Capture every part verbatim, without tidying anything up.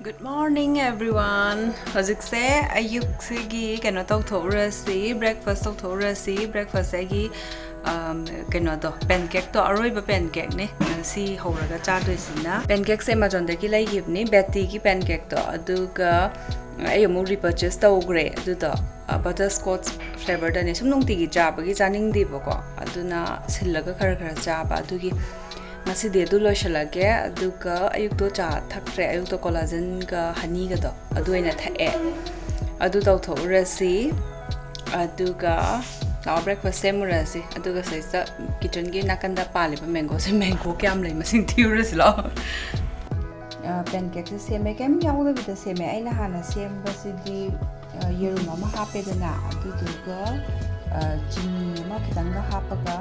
Good morning, everyone. ꯍꯧꯖꯤꯛꯁꯦ ꯑꯌꯨꯛꯁꯤꯒꯤ ꯀꯩꯅꯣ ꯇꯧꯊꯣꯛꯎꯔꯁꯤ, breakfast ꯇꯧꯊꯣꯛꯎꯔꯁꯤ꯫ Breakfast ꯑꯩꯒꯤ, um, ꯀꯩꯅꯣꯗꯣ, pancake ꯇꯣ, ꯑꯔꯣꯏꯕ pancake ꯅꯦ ꯉꯁꯤ ꯍꯧꯔꯒ ꯆꯥꯗꯣꯏꯁꯤꯅ꯫ Pancake ꯁꯦ Amazon ꯗꯒꯤ ꯂꯩꯈꯤꯕꯅꯤ, Betty ꯒꯤ pancake ꯇꯣ, ꯑꯗꯨꯒ ꯑꯩ ꯑꯃꯨꯛ repurchase ꯇꯧꯈ꯭ꯔꯦ꯫ ꯑꯗꯨꯗꯣ, ꯑ, butterscotch flavour ꯗꯅꯦ꯫ ꯁꯨꯝ ꯅꯨꯡꯇꯤꯒꯤ ꯆꯥꯕꯒꯤ ꯆꯥꯅꯤꯡꯗꯦꯕꯀꯣ, ꯑꯗꯨꯅ ꯁꯤꯜꯂꯒ ꯈꯔ ꯈꯔ ꯆꯥꯕ꯫ ꯑꯗꯨꯒꯤ ꯉꯁꯤꯗꯤ ꯑꯗꯨ ꯂꯣꯏꯁꯤꯜꯂꯒꯦ꯫ ꯑꯗꯨꯒ ꯑꯌꯨꯛꯇꯣ ꯆꯥ ꯊꯛꯇ꯭ꯔꯦ, ꯑꯌꯨꯛꯇꯣ collagen ꯒ honey ꯒꯗꯣ ꯑꯗꯨ ꯑꯣꯏꯅ ꯊꯛꯑꯦ꯫ ꯑꯗꯨ ꯇꯧꯊꯣꯛꯎꯔꯁꯤ꯫ ꯑꯗꯨꯒ ꯂꯥꯛꯑꯣ, breakfast ꯁꯦꯝꯃꯨꯔꯁꯤ꯫ ꯑꯗꯨꯒ ꯁꯤꯗꯩꯁꯤꯗ kitchen ꯒꯤ ꯅꯥꯀꯟꯗ ꯄꯥꯜꯂꯤꯕ mango ꯁꯦ, mango ꯀꯌꯥꯝ ꯂꯩ ꯃꯁꯤꯡ ꯊꯤꯔꯨꯔꯁꯤ ꯂꯥꯛꯑꯣ꯫ ꯑ, pancake ꯁꯦ ꯁꯦꯝꯃꯦ, ꯀꯩꯝ ꯌꯥꯎꯗꯕꯤꯗ ꯁꯦꯝꯃꯦ꯫ ꯑꯩꯅ ꯍꯥꯟꯅ ꯁꯦꯝꯕꯁꯤꯗꯤ, ꯑ, ꯌꯦꯔꯨꯝ ꯑꯃ ꯍꯥꯞꯄꯦꯗꯅ, ꯑꯗꯨꯗꯨꯒ, ꯑ, ꯆꯤꯅꯤ ꯑꯃ ꯈꯤꯇꯪꯒ ꯍꯥꯞꯄꯒ,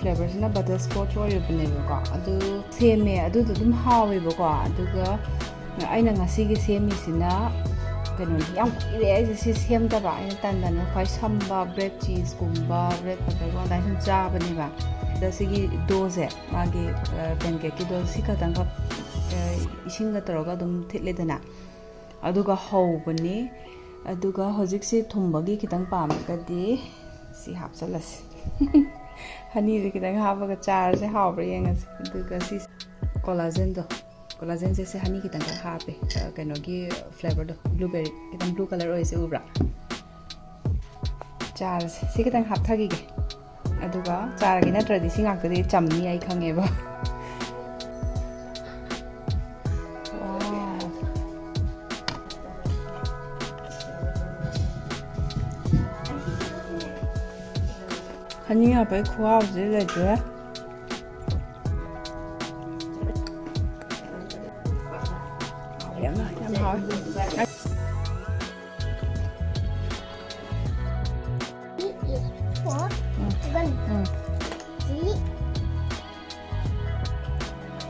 flavour ꯁꯤꯅ butterscotch ꯑꯣꯏꯔꯤꯕꯅꯦꯕꯀꯣ꯫ ꯑꯗꯨ ꯁꯦꯝꯃꯦ, ꯑꯗꯨꯗꯣ ꯑꯗꯨꯝ ꯍꯥꯎꯋꯦꯕꯀꯣ꯫ ꯑꯗꯨꯒ ꯑꯩꯅ ꯉꯁꯤꯒꯤ ꯁꯦꯝꯃꯤꯁꯤꯅ ꯀꯩꯅꯣꯅꯤ, ꯌꯥꯝ ꯀꯨꯏꯔꯦ ꯑꯩꯁꯦ ꯁꯤ ꯁꯦꯝꯗꯕ꯫ ꯑꯩꯅ ꯇꯟꯗꯅ ꯈ꯭ꯋꯥꯏ ꯁꯝꯕ bread cheese ꯀꯨꯝꯕ, bread butter ꯒꯨꯝꯕ ꯑꯗꯨꯃꯥꯏꯅ ꯁꯨꯝ ꯆꯥꯕꯅꯦꯕ꯫ ꯑꯗ ꯁꯤꯒꯤ dough ꯁꯦ, ꯃꯥꯒꯤ, ꯑ, pancake ꯀꯤ dough ꯁꯤ ꯈꯛꯇꯪꯈꯛ, ꯑ, ꯏꯁꯤꯡꯒ ꯇꯧꯔꯒ ꯑꯗꯨꯝ ꯊꯤꯠꯂꯦꯗꯅ, ꯑꯗꯨꯒ ꯍꯧꯕꯅꯤ꯫ ꯑꯗꯨꯒ ꯍꯧꯖꯤꯛꯁꯦ ꯊꯨꯝꯕꯒꯤ ꯈꯤꯇꯪ ꯄꯥꯝꯃꯒꯗꯤ ꯁꯤ ꯍꯥꯞꯆꯜꯂꯁꯤ꯫ Honey ꯁꯦ ꯈꯤꯇꯪ ꯍꯥꯞꯄꯒ ꯆꯥꯔꯁꯦ, ꯍꯥꯎꯕ꯭ꯔꯥ ꯌꯦꯡꯉꯁꯤ꯫ ꯑꯗꯨꯒ ꯁꯤ collagen ꯗꯣ, collagen ꯁꯦ ꯁꯤ honey ꯈꯤꯇꯪꯈꯛ ꯍꯥꯞꯄꯦ, ꯑ, ꯀꯩꯅꯣꯒꯤ flavour ꯗꯣ, blueberry, ꯈꯤꯇꯪ blue colour ꯑꯣꯏꯁꯦ, ꯎꯕ꯭ꯔꯥ? ꯆꯥꯔꯁꯦ, ꯁꯤ ꯈꯤꯇꯪ ꯍꯥꯞꯊꯈꯤꯒꯦ꯫ ꯑꯗꯨꯒ ꯆꯥꯔꯒꯦ, ꯅꯠꯇ꯭ꯔꯗꯤ ꯁꯤ ꯉꯥꯛꯇꯗꯤ ꯆꯝꯅꯤ ꯑꯩ ꯈꯪꯉꯦꯕ꯫ Wow. Honey ꯍꯥꯞꯄꯩ ꯈꯨꯍꯥꯎꯁꯤꯗꯤ ꯂꯩꯇ꯭ꯔꯦ꯫ ꯌꯥꯝ, ꯌꯥꯝ ꯍꯥꯎꯋꯦ꯫ Four, ꯎꯝ. One, ꯎꯝ. Three,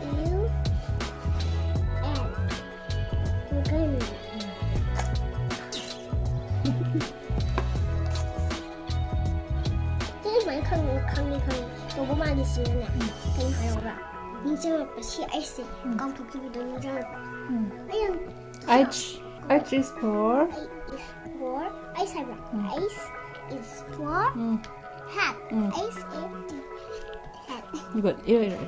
U, N. ꯀꯩꯅꯣ? ꯁꯤ ꯁꯨꯃꯥꯏꯅ ꯈꯪ-, ꯈꯪꯉꯦ, ꯈꯪꯉꯦ꯫ ꯇꯧꯕ ꯃꯥꯜꯂꯤꯁꯤꯅꯅꯦ, ꯎꯝ. ꯀꯩꯅꯣ ꯍꯥꯏꯔꯛꯎꯔꯥ? ꯅꯤꯡꯁꯤꯡꯉꯛꯄ, ꯁꯤ ꯑꯩꯁꯦ ꯎꯝ. ꯀꯥꯎꯊꯣꯛꯈꯤꯕꯗꯣ ꯅꯤꯡꯁꯤꯡꯉꯛꯄ꯫ ꯎꯝ. ꯑꯩ ꯌꯥꯝ H, H is for. H is for. H ꯍꯥꯏꯕ꯭ꯔꯥ? H is for um. Hat. Um. H A T. Hat. Good. ꯏꯔꯣ, ꯏꯔꯣ, ꯏꯔꯣ.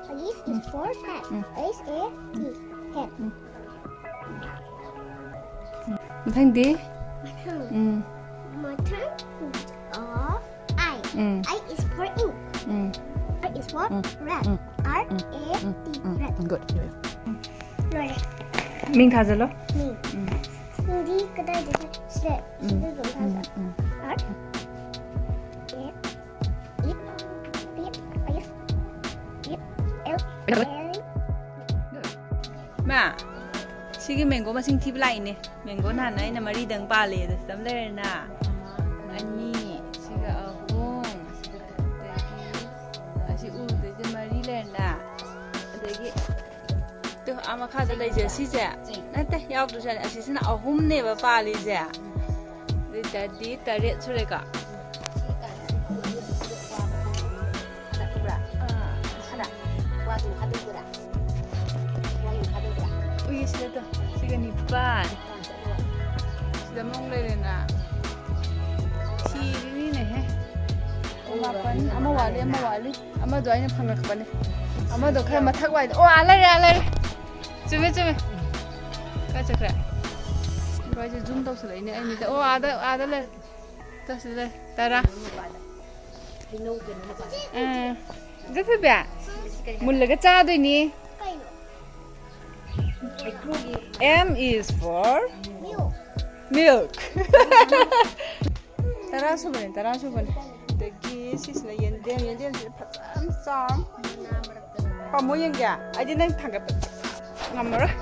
H is for hat. Um. H A T. Hat. ꯃꯊꯪꯗꯤ. ꯎꯝ. ꯃꯊꯪ, uh, I. Um. I is for ink. Um. R is for um. rat. Um. R um. A T. Um. Rat. Good. ꯂꯣꯏꯔꯦ꯫ ꯃꯤꯡ ꯊꯥꯖꯜꯂꯣ. ꯃꯤꯡ꯫ ꯎꯝ. ꯃꯤꯡꯗꯤ ꯀꯗꯥꯏꯗ? ꯁꯤꯗ꯫ ꯎꯝ. ꯁꯤꯗ ꯑꯗꯨꯝ ꯎꯝ. ꯊꯥꯖꯜꯂꯣ꯫ ꯎꯝ. R A T. L. ꯃꯥ, ꯁꯤꯒꯤ ꯃꯦꯡꯒꯣ ꯃꯁꯤꯡ ꯊꯤꯕ ꯂꯥꯛꯏꯅꯦ꯫ ꯃꯦꯡꯒꯣ ꯅꯍꯥꯟ ꯑꯩꯅ ꯃꯔꯤꯗꯪ ꯄꯥꯜꯂꯦ, ꯑꯗ ꯁꯤꯗ ꯑꯃ ꯂꯩꯔꯦꯅ꯫ ꯑꯅꯤ, ꯁꯤꯒ ꯑꯍꯨꯝ, ꯑꯗꯒꯤ ꯑꯁꯤ ꯎꯗꯣꯏꯁꯦ ꯃꯔꯤ ꯂꯩꯔꯦꯅ꯫ ꯑꯗꯒꯤ ꯇꯨ, ꯑꯥ ꯃꯈꯥꯗ ꯂꯩꯖꯦ ꯁꯤꯁꯦ꯫ ꯅꯠꯇꯦ, ꯌꯥꯎꯗ꯭ꯔꯁꯨ ꯌꯥꯅꯤ꯫ ꯑꯁꯤꯁꯤꯅ ꯑꯍꯨꯝꯅꯦꯕ ꯄꯥꯜꯂꯤꯁꯦ꯫ ꯑꯗꯨ ꯑꯣꯏ ꯇꯥꯔꯗꯤ ꯇꯔꯦꯠ ꯁꯨꯔꯦꯀꯣ꯫ ꯎꯏ, ꯁꯤꯗ ꯇꯣ꯫ ꯁꯤꯒ ꯅꯤꯄꯥꯟ꯫ ꯁꯤꯗ ꯑꯃꯨꯛ ꯂꯩꯔꯦꯅ꯫ ꯊꯤꯔꯤꯅꯤꯅꯦꯍꯦ꯫ ꯃꯥꯄꯟ꯫ ꯑꯃ ꯋꯥꯠꯂꯤ, ꯑꯃ ꯋꯥꯠꯂꯤ꯫ ꯑꯃꯗꯣ ꯑꯩꯅ ꯐꯪꯉꯛꯄꯅꯦ꯫ ꯑꯃꯗꯣ ꯈꯔ ꯃꯊꯛ ꯋꯥꯏꯗ꯫ ꯑꯣ, ꯑꯥ ꯂꯩꯔꯦ, ꯑꯥ ꯂꯩꯔꯦ꯫ ꯆꯨꯝꯃꯦ, ꯆꯨꯝꯃꯦ꯫ ꯀꯥꯏ ꯆꯠꯈ꯭ꯔꯦ? ꯀꯥꯏꯁꯦ zoom ꯇꯧꯁꯜꯂꯛꯏꯅꯦ ꯑꯩ ꯃꯤꯠꯇ꯫ ꯑꯣ, ꯑꯥꯗ, ꯑꯥꯗ ꯂꯩꯔꯦ꯫ ꯆꯠꯁꯤ ꯂꯩꯔꯦ꯫ ꯇꯔꯥ꯫ ꯑꯥ꯫ ꯏꯆꯦ ꯊꯣꯏꯕꯤ, ꯃꯨꯜꯂꯒ ꯆꯥꯗꯣꯏꯅꯤ꯫ ꯀꯩꯅꯣ? M is for Milk. milk. ꯇꯔꯥ ꯁꯨꯕꯅꯦ, ꯇꯔꯥ ꯁꯨꯕꯅꯦ꯫ ꯑꯗꯒꯤ ꯁꯤꯁꯤꯅ ꯌꯦꯟꯗꯦꯝ, ꯌꯦꯟꯗꯦꯝꯁꯤꯗꯤ ꯐꯖꯅ ꯆꯥꯎꯔꯦ꯫ ꯄꯥꯝꯃꯣ ꯌꯦꯡꯒꯦ? ꯑꯩꯗꯤ ꯅꯪ ꯊꯥꯡꯒꯠꯄ ꯉꯝꯃꯔꯣꯏ꯫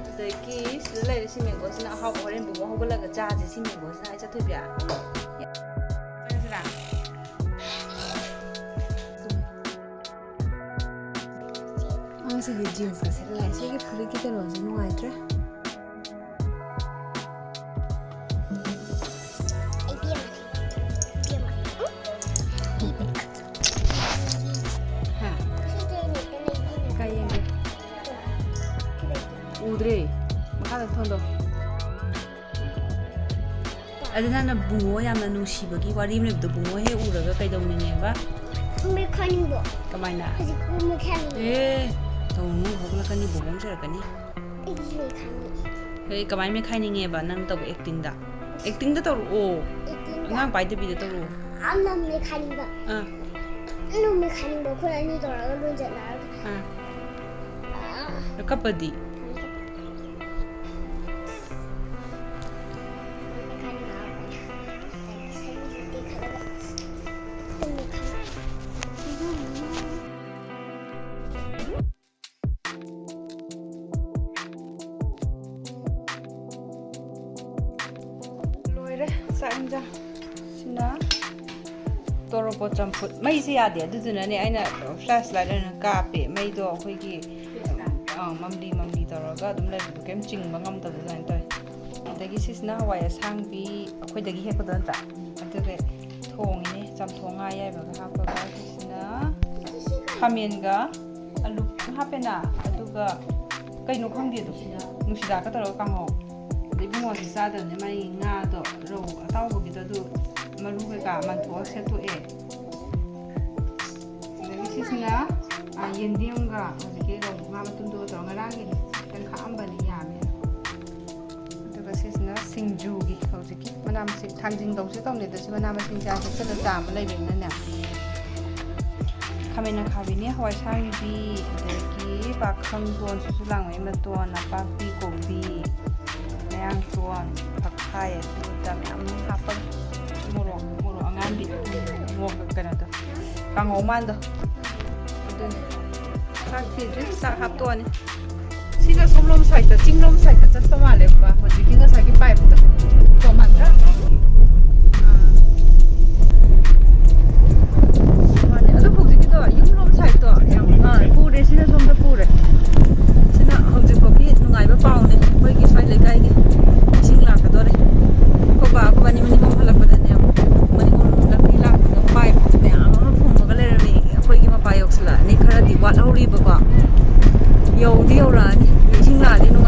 ꯑꯗꯒꯤ ꯁꯤꯗ ꯂꯩꯔꯦ, ꯁꯤ ꯃꯦꯡꯒꯣꯁꯤꯅ ꯑꯍꯥꯎꯕ, ꯍꯣꯔꯦꯟ ꯕꯨꯕꯣꯛ ꯍꯧꯒꯠꯂꯒ ꯆꯥꯁꯦ꯫ ꯁꯤ ꯃꯦꯡꯒꯣꯁꯤꯅ ꯑꯩ ꯆꯠꯊꯣꯏꯕꯤ꯫ ꯆꯠꯂꯁꯤꯔꯥ? ꯑꯉꯥꯡꯁꯤꯡꯒꯤ jeans ꯀ ꯁꯦꯠꯂꯦ꯫ ꯁꯤꯒꯤ ꯐꯨꯔꯤꯠꯀꯤ ꯀꯩꯅꯣꯁꯦ ꯅꯨꯡꯉꯥꯏꯇ꯭ꯔꯦ꯫ ꯏꯕꯦꯝꯃ, ꯏꯕꯦꯝꯃ꯫ ꯎꯝ, ꯏꯕꯦꯝꯃ꯫ ꯍꯥ? ꯁꯤꯗꯤ ꯅꯦꯠꯇ ꯂꯩꯕꯤꯅꯦ꯫ ꯀꯥꯏ ꯌꯦꯡꯒꯦ? ꯎꯗ꯭ꯔꯦ꯫ ꯃꯈꯥꯗ ꯊꯣꯟꯗꯣ꯫ ꯑꯗꯨ ꯅꯪꯅ ꯕꯨꯡꯉꯣ ꯌꯥꯝꯅ ꯅꯨꯡꯁꯤꯕꯒꯤ ꯋꯥꯔꯤ ꯑꯃ ꯂꯩꯕꯗꯣ, ꯕꯨꯡꯉꯣ ꯍꯦꯛ ꯎꯔꯒ ꯀꯩꯗꯧꯅꯤꯡꯉꯦꯕ? ꯃꯦꯈꯥꯏꯅꯤꯡꯕ꯫ ꯀꯃꯥꯏꯅ? ꯍꯧꯖꯤꯛ ꯃꯦꯈꯥꯏꯅꯤꯡꯕ꯫ ꯑꯦ, ꯇꯧꯅꯨ, ꯍꯧꯒꯠꯂꯛꯀꯅꯤ, ꯕꯣꯕꯣꯡ ꯆꯨꯔꯛꯀꯅꯤ꯫ ꯑꯩꯗꯤ ꯃꯦꯈꯥꯏꯅꯤꯡꯉꯦ꯫ ꯍꯦ, ꯀꯃꯥꯏ ꯃꯦꯈꯥꯏꯅꯤꯡꯉꯦꯕ ꯅꯪ ꯇꯧꯕ acting ꯗ? Acting ꯗ ꯇꯧꯔꯛꯑꯣ꯫ Acting ꯗ꯫ ꯑꯉꯥꯡ ꯄꯥꯏꯗꯕꯤꯗ ꯇꯧꯔꯛꯑꯣ꯫ ꯑꯝꯅ ꯃꯦꯈꯥꯏꯅꯤꯡꯕ꯫ ꯑꯥ꯫ ꯑꯝꯅ ꯃꯦꯈꯥꯏꯅꯤꯡꯕ, ꯑꯩꯈꯣꯏ ꯑꯅꯤ ꯇꯧꯔꯒ ꯂꯣꯟꯖꯠꯅꯔꯒ꯫ ꯑꯥ꯫ ꯑꯥ꯫ ꯑꯗꯣ ꯀꯞꯄꯗꯤ? ꯃꯦꯈꯥꯏꯅꯤꯡꯕ꯫ ꯂꯣꯏꯔꯦ ꯆꯥꯛ ꯏꯟꯖꯥꯡ꯫ ꯁꯤꯅ ꯇꯣꯔꯣꯕꯣꯠ ꯆꯝꯐꯨꯠ꯫ ꯃꯩꯁꯦ ꯌꯥꯗꯦ, ꯑꯗꯨꯗꯨꯅꯅꯦ ꯑꯩꯅ flashlight ꯑꯣꯏꯅ ꯀꯥꯞꯄꯦ꯫ ꯃꯩꯗꯣ ꯑꯩꯈꯣꯏꯒꯤ, ꯑ, ꯃꯝꯂꯤ ꯃꯝꯂꯤ ꯇꯧꯔꯒ ꯑꯗꯨꯝ ꯂꯩꯕꯗꯣ, ꯀꯩꯝ ꯆꯤꯡꯕ ꯉꯝꯗꯕ ꯑꯗꯨꯃꯥꯏꯅ ꯇꯧꯋꯦ꯫ ꯑꯗꯒꯤ ꯁꯤꯁꯤꯅ ꯍꯋꯥꯏ ꯑꯁꯥꯡꯕꯤ, ꯑꯩꯈꯣꯏꯗꯒꯤ ꯍꯦꯛꯄꯗꯣ ꯅꯠꯇ꯭ꯔꯥ? ꯑꯗꯨꯒ ꯊꯣꯡꯉꯤꯅꯦ, ꯆꯝꯊꯣꯡ ꯉꯥ ꯑꯌꯥꯏꯕꯒ ꯍꯥꯞꯄꯒ꯫ ꯁꯤꯁꯤꯅ ꯈꯥꯃꯦꯟꯒ ꯑꯂꯨ ꯈꯤꯇꯪ ꯍꯥꯞꯄꯦꯅ, ꯑꯗꯨꯒ ꯀꯩꯅꯣ ꯈꯪꯗꯦ ꯑꯗꯣ, ꯅꯨꯡꯁꯤꯗꯥꯛꯀ ꯇꯧꯔꯒ ꯀꯥꯡꯍꯧ꯫ ꯑꯗꯩ ꯏꯕꯨꯡꯉꯣꯗꯤ ꯆꯥꯗꯕꯅꯦ, ꯃꯥꯒꯤ ꯉꯥꯗꯣ, ꯔꯧ ꯑꯇꯥꯎꯕꯒꯤꯗꯣ, ꯑꯗꯨ ꯃꯔꯨ ꯀꯩꯀꯥ ꯃꯟꯊꯣꯛꯑ ꯁꯦꯠꯇꯣꯛꯑꯦ꯫ ꯑꯗꯒꯤ ꯁꯤꯁꯤꯅ, ꯑ, ꯌꯦꯟꯗꯦꯝꯒ ꯍꯧꯖꯤꯛꯀꯤ ꯔꯧ ꯉꯥ ꯃꯇꯨꯝꯗꯨꯒ ꯇꯧꯔꯒ ꯉꯔꯥꯡꯒꯤ ꯈꯤꯇꯪ ꯈꯥꯛꯑꯝꯕꯅꯤ, ꯌꯥꯝꯃꯦ꯫ ꯑꯗꯨꯒ ꯁꯤꯁꯤꯅ ꯁꯤꯡꯖꯨꯒꯤ ꯍꯧꯖꯤꯛꯀꯤ ꯃꯅꯥ ꯃꯁꯤꯡ, ꯊꯥꯡꯖꯤꯡ ꯇꯧꯁꯦ ꯇꯧꯅꯦ, ꯑꯗ ꯁꯤ ꯃꯅꯥ ꯃꯁꯤꯡꯁꯦ ꯍꯦꯛꯆꯜꯂ ꯆꯥꯝꯕ ꯂꯩꯕꯅꯤꯅꯅꯦ꯫ ꯈꯥꯃꯦꯟ ꯑꯈꯥꯕꯤꯅꯦ, ꯍꯋꯥꯏ ꯑꯁꯥꯡꯕꯤ, ꯑꯗꯒꯤ ꯄꯥꯈꯪꯗꯣꯟ, ꯁꯤꯁꯨ ꯂꯥꯡꯃꯩ ꯃꯇꯣꯟ, ꯅꯄꯥꯛꯄꯤ, ꯀꯣꯕꯤ, ꯃꯌꯥꯡꯇꯣꯟ, ꯐꯛꯐꯥꯏ, ꯑꯗꯨꯗ ꯃꯌꯥꯝ ꯍꯥꯞꯄꯒ, ꯃꯣꯔꯣꯛ, ꯃꯣꯔꯣꯛ ꯑꯉꯥꯡꯕꯤ, ꯃꯣꯔꯣꯛ ꯀꯩꯅꯣꯗꯣ, ꯀꯥꯡꯍꯧ ꯃꯥꯟꯗꯣ꯫ ꯑꯗꯨꯅꯤ꯫ ꯆꯥꯛ ꯊꯤꯗ꯭ꯔꯤ, ꯆꯥꯛ ꯍꯥꯞꯇꯣꯛꯑꯅꯤ꯫ ꯁꯤꯅ ꯁꯣꯝꯂꯣꯝ side ꯇ, ꯆꯤꯡꯂꯣꯝ side ꯇ ꯆꯠꯄ ꯃꯥꯜꯂꯦꯕ, ꯍꯧꯖꯤꯛꯀꯤ ꯉꯁꯥꯏꯒꯤ pipe ꯇꯣ꯫ ꯇꯣ ꯃꯥꯟꯗ꯭ꯔꯥ? ꯑꯥ꯫ ꯃꯥꯅꯦ꯫ ꯑꯗꯣ ꯍꯧꯖꯤꯛꯀꯤꯗꯣ ꯌꯨꯝꯂꯣꯝ side ꯇꯣ ꯌꯥꯝ, ꯑꯥ, ꯄꯨꯔꯦ, ꯁꯤꯅ ꯁꯣꯝꯗ ꯄꯨꯔꯦ꯫ ꯁꯤꯅ ꯍꯧꯖꯤꯛꯐꯥꯎꯒꯤ ꯅꯨꯡꯉꯥꯏꯕ ꯄꯥꯎꯅꯦ, ꯑꯩꯈꯣꯏꯒꯤ ꯁ꯭ꯋꯥꯏ ꯂꯩꯀꯥꯏꯒꯤ ꯏꯁꯤꯡ ꯂꯥꯛꯀꯗꯣꯔꯦ꯫ ꯑꯩꯈꯣꯏ ꯕꯥ, ꯑꯩꯈꯣꯏ ꯕꯥꯅꯤ ꯃꯅꯤꯡꯂꯣꯝ ꯍꯜꯂꯛꯄꯗꯅꯦ, ꯃꯅꯤꯡꯂꯣꯝ ꯂꯝꯕꯤ ꯂꯥꯛꯄꯗ pipe ꯃꯌꯥꯝ ꯑꯃ ꯐꯨꯝꯃꯒ ꯂꯩꯔꯝꯃꯦ꯫ ꯑꯩꯈꯣꯏꯒꯤ ꯃꯄꯥ ꯌꯧꯁꯤꯜꯂꯛꯑꯅꯤ, ꯈꯔꯗꯤ ꯋꯥꯠꯍꯧꯔꯤꯕꯀꯣ꯫ ꯌꯧꯗꯤ ꯌꯧꯔꯛꯑꯅꯤ꯫ ꯏꯁꯤꯡ ꯂꯥꯛꯑꯗꯤ ꯅꯨꯡ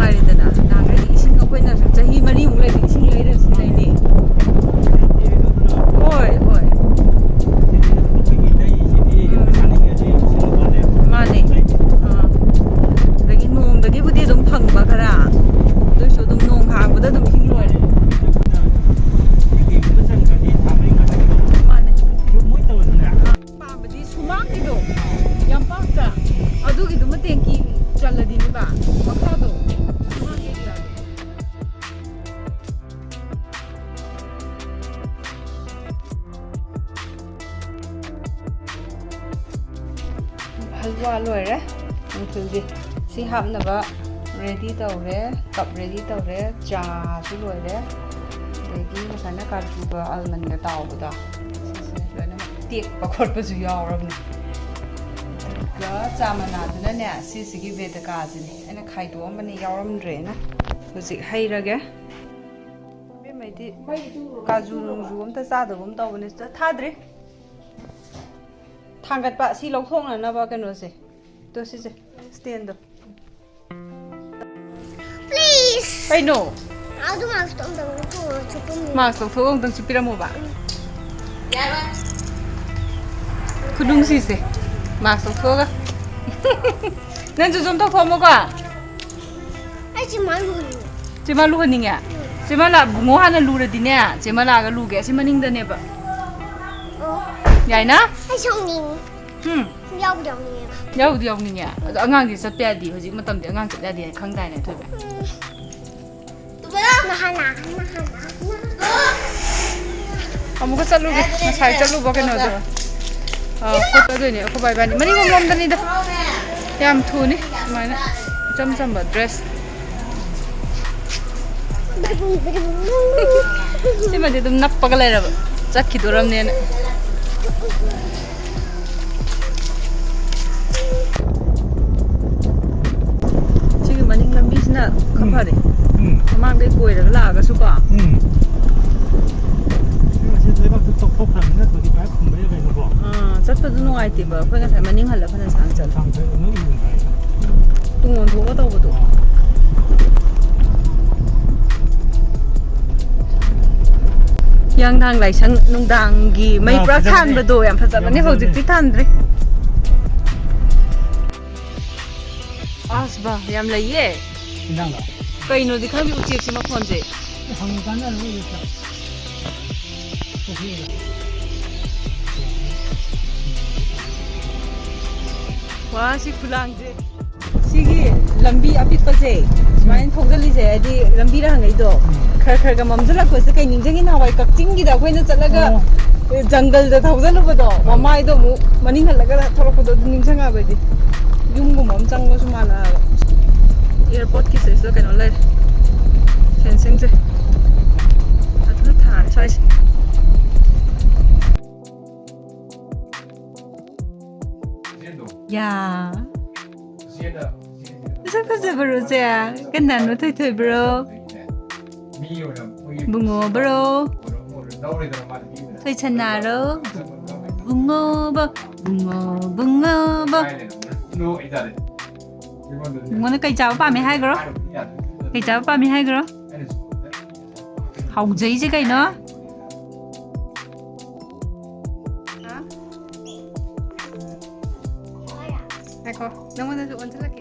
ꯂꯣꯏꯔꯦ꯫ ꯅꯨꯡꯊꯤꯜꯗꯤ ꯁꯤ ꯍꯥꯞꯅꯕ ꯔꯦꯗꯤ ꯇꯧꯔꯦ꯫ ꯀꯞ ꯔꯦꯗꯤ ꯇꯧꯔꯦ꯫ ꯆꯥꯁꯨ ꯂꯣꯏꯔꯦ꯫ ꯑꯗꯒꯤ ꯉꯁꯥꯏꯅ ꯀꯥꯖꯨꯒ ꯑꯜꯃꯟꯒ ꯇꯥꯎꯕꯗꯣ, ꯁꯤꯁꯦ ꯂꯣꯏꯅꯃꯛ ꯇꯦꯛꯄ ꯈꯣꯠꯄꯁꯨ ꯌꯥꯎꯔꯕꯅꯦ꯫ ꯑꯗꯨꯒ ꯆꯥ ꯃꯅꯥꯗꯨꯅꯅꯦ, ꯁꯤꯁꯤꯒꯤ ꯕꯦꯗꯀꯥꯁꯤꯅꯦ ꯑꯩꯅ ꯈꯥꯏꯗꯣꯛꯑꯝꯕꯅꯦ, ꯌꯥꯎꯔꯝꯗ꯭ꯔꯦꯅ꯫ ꯍꯧꯖꯤꯛ ꯍꯩꯔꯒꯦ꯫ ꯏꯕꯦꯝꯃꯩꯗꯤ ꯀꯥꯖꯨ ꯅꯨꯡꯖꯨ ꯑꯝꯇ ꯆꯥꯗꯕꯒꯨꯝ ꯇꯧꯕꯅꯦ꯫ ꯁꯤꯗ ꯊꯥꯗ꯭ꯔꯤ꯫ ꯊꯥꯡꯒꯠꯄ ꯁꯤ ꯂꯧꯊꯣꯛꯅꯅꯕ ꯀꯩꯅꯣꯁꯦ꯫ ꯇꯣ ꯁꯤꯁꯦ, ꯁ꯭ꯇꯦꯟꯗꯣ꯫ Please. ꯀꯩꯅꯣ? ꯑꯗꯨ ꯃꯥꯛꯁꯇꯣ ꯑꯝꯇꯪ ꯂꯧꯊꯣꯛꯑꯣ, ꯆꯨꯞꯄꯝꯃꯤ꯫ ꯃꯥꯛꯁ ꯂꯧꯊꯣꯛꯑꯒ ꯑꯝꯇꯪ ꯆꯨꯞꯄꯤꯔꯝꯃꯣꯕ꯫ ꯈꯨꯅꯨꯡꯁꯤꯁꯦ꯫ ꯃꯥꯛꯁ ꯂꯧꯊꯣꯛꯑꯒ꯫ ꯅꯪꯁꯨ ꯁꯨꯝ ꯇꯧꯊꯣꯛꯑꯝꯃꯣꯀꯣ꯫ ꯑꯩ ꯆꯤꯝꯕꯥꯜ ꯂꯨꯍꯟꯅꯤꯡꯉꯦ꯫ ꯆꯤꯝꯕꯥꯜ ꯂꯨꯍꯟꯅꯤꯡꯉꯦ? ꯎꯝ꯫ ꯆꯤꯝꯕꯥꯜ ꯂꯥ-, ꯕꯨꯡꯉꯣ ꯍꯥꯟꯅ ꯂꯨꯔꯗꯤꯅꯦ, ꯆꯤꯝꯕꯥꯜ ꯂꯥꯛꯑꯒ ꯂꯨꯒꯦ꯫ ꯑꯁꯤ ꯃꯅꯤꯡꯗꯅꯦꯕ꯫ ꯑꯣ꯫ ꯌꯥꯏꯅ? ꯑꯩ ꯁꯥꯎꯅꯤꯡꯉꯤ꯫ ꯎꯝ꯫ ꯌꯥꯎꯕꯨꯗꯤ ꯌꯥꯎꯅꯤꯡꯉꯦꯕ꯫ ꯌꯥꯎꯕꯨꯗꯤ ꯌꯥꯎꯅꯤꯡꯉꯦ꯫ ꯑꯗꯣ ꯑꯉꯥꯡꯗꯤ ꯆꯠꯄ ꯌꯥꯗꯦ꯫ ꯍꯧꯖꯤꯛ ꯃꯇꯝꯗꯤ ꯑꯉꯥꯡ ꯆꯠ ꯌꯥꯗꯦ ꯍꯥꯏ ꯈꯪꯗꯥꯏꯅꯦ, ꯊꯣꯏꯕ? ꯎꯝ꯫ ꯅꯍꯥꯟ ꯅꯍꯥꯟ ꯅꯍꯥꯟ ꯑꯃꯨꯛꯀ ꯆꯠꯂꯨꯒꯦ꯫ ꯉꯁꯥꯏ ꯆꯠꯂꯨꯕ ꯀꯩꯅꯣꯗꯣ꯫ ꯑꯥ, ꯐꯣꯇꯣꯗꯣꯏꯅꯦ ꯑꯩꯈꯣꯏ ꯕꯥꯏ ꯏꯕꯥꯅꯤ꯫ ꯃꯅꯤꯡꯂꯣꯝ ꯂꯣꯝꯗꯅꯤꯗ꯫ ꯌꯥꯝ ꯊꯨꯅꯤ꯫ ꯁꯨꯃꯥꯏꯅ ꯏꯆꯝ ꯆꯝꯕ ꯗ꯭ꯔꯦꯁ꯫ ꯁꯤꯃꯗꯤ ꯑꯗꯨꯝ ꯅꯞꯄꯒ ꯂꯩꯔꯕ꯫ ꯆꯠꯈꯤꯗꯣꯔꯝꯅꯦꯅ꯫ ꯁꯤꯒꯤ ꯃꯅꯤꯡ ꯂꯝꯕꯤꯁꯤꯅ ꯈꯔ ꯎꯝ꯫ ꯐꯔꯦ꯫ ꯎꯝ꯫ ꯃꯃꯥꯡꯗꯩ ꯀꯣꯏꯔꯒ ꯂꯥꯛꯑꯒꯁꯨꯀꯣ꯫ ꯎꯝ꯫ ꯁꯤ ꯂꯩꯕꯥꯛꯇꯨ ꯇꯧꯊꯣꯛꯈ꯭ꯔꯕꯅꯤꯅ ꯍꯧꯖꯤꯛ ꯄꯥꯏꯞ ꯐꯨꯝꯕ ꯌꯥꯏ ꯀꯩꯅꯣꯀꯣ꯫ ꯑꯥ, ꯆꯠꯄꯗꯨ ꯅꯨꯡꯉꯥꯏꯇꯦꯕ꯫ ꯑꯩꯈꯣꯏ ꯉꯁꯥꯏ ꯃꯅꯤꯡ ꯍꯜꯂ ꯐꯅ ꯁꯥꯡ ꯆꯠꯂꯦ꯫ ꯁꯥꯡ ꯆꯠꯂꯦ, ꯅꯣꯏ ꯎꯔꯨꯝ ꯍꯥꯏꯗꯣ꯫ ꯇꯨꯡ ꯑꯣꯟꯊꯣꯛꯑꯒ ꯇꯧꯕꯗꯣ꯫ ꯑꯥ꯫ ꯍꯤꯌꯥꯡꯊꯥꯡ ꯂꯥꯏꯁꯪ ꯅꯨꯡꯗꯥꯡꯒꯤ ꯃꯩ ꯑꯥ, ꯄꯨꯔꯥ ꯐꯖꯕꯅꯦ꯫ ꯊꯥꯟꯕꯗꯣ ꯌꯥꯝ ꯐꯖꯕꯅꯦ, ꯌꯥꯝ ꯐꯖꯕꯅꯦ꯫ ꯍꯧꯖꯤꯛꯇꯤ ꯊꯥꯟꯗ꯭ꯔꯦ꯫ ꯑꯁ ꯕꯥ, ꯌꯥꯝ ꯂꯩꯌꯦ꯫ ꯏꯟꯖꯥꯡꯂꯣ? ꯀꯩꯅꯣꯗꯤ ꯈꯪꯗꯦ ꯎꯆꯦꯛꯁꯤ ꯃꯈꯣꯟꯁꯦ꯫ ꯍꯪꯉꯨ ꯀꯥꯟꯗ ꯂꯣꯏ ꯂꯩꯇ꯭ꯔꯣ? ꯄꯨꯈ꯭ꯔꯤꯗ꯫ ꯋꯥ, ꯁꯤ ꯈꯨꯂꯥꯡꯁꯦ꯫ ꯁꯤꯒꯤ ꯂꯝꯕꯤ ꯑꯄꯤꯛꯄꯁꯦ ꯁꯨꯃꯥꯏꯅ ꯎꯝ꯫ ꯊꯧꯖꯤꯜꯂꯤꯁꯦ, ꯍꯥꯏꯗꯤ ꯂꯝꯕꯤ ꯔꯥꯡꯉꯩꯗꯣ ꯎꯝ꯫ ꯈꯔ ꯈꯔꯒ ꯃꯝꯁꯤꯜꯂꯛꯄꯁꯦ ꯀꯩ ꯅꯤꯡꯁꯤꯡꯉꯤ? ꯅꯍꯥꯟꯋꯥꯏ ꯀꯛꯆꯤꯡꯒꯤꯗ ꯑꯩꯈꯣꯏꯅ ꯆꯠꯂꯒ ꯑꯣ꯫ ꯖꯪꯒꯜꯗ ꯊꯧꯖꯜꯂꯨꯕꯗꯣ, ꯃꯃꯥꯏꯗꯣ ꯑꯃꯨꯛ ꯃꯅꯤꯡ ꯍꯜꯂꯒ ꯊꯣꯛꯂꯛꯄꯗꯣ, ꯑꯗꯨ ꯅꯤꯡꯁꯤꯡꯉꯕ ꯑꯩꯗꯤ꯫ ꯌꯨꯝꯒꯨꯝꯕ ꯑꯃ ꯆꯪꯕꯁꯨ ꯃꯥꯜꯂꯛꯑꯕ꯫ ꯑꯦꯌꯥꯔꯄꯣꯔꯠꯀꯤ ꯁꯤꯗꯩꯁꯤꯗ ꯀꯩꯅꯣ ꯂꯩꯔꯦ, ꯐꯦꯟꯁꯤꯡꯁꯦ꯫ ꯑꯗꯨꯅ ꯊꯥꯔꯦ ꯁ꯭ꯋꯥꯏꯁꯦ꯫ ꯌꯥ꯫ ꯃꯁꯛ ꯐꯖꯕꯔꯣ ꯁꯦ? ꯀꯅꯥꯅꯣ, ꯊꯣꯏꯊꯣꯏꯕ꯭ꯔꯣ? ꯕꯨꯡꯉꯣꯕ꯭ꯔꯣ? ꯊꯣꯏꯁꯅꯥꯔꯣ? ꯕꯨꯡꯉꯣꯕ, ꯕꯨꯡꯉꯣ, ꯕꯨꯡꯉꯣꯕ꯫ ꯕꯨꯡꯉꯣꯅ ꯀꯩ ꯆꯥꯕ ꯄꯥꯝꯃꯤ ꯍꯥꯏꯈ꯭ꯔꯣ? ꯀꯩ ꯆꯥꯕ ꯄꯥꯝꯃꯤ ꯍꯥꯏꯈ꯭ꯔꯣ? ꯍꯥꯎꯖꯩꯁꯦ ꯀꯩꯅꯣ? ꯉꯥꯏꯈꯣ, ꯅꯪꯉꯣꯟꯗꯁꯨ ꯑꯣꯟꯁꯤꯜꯂꯛꯀꯦ꯫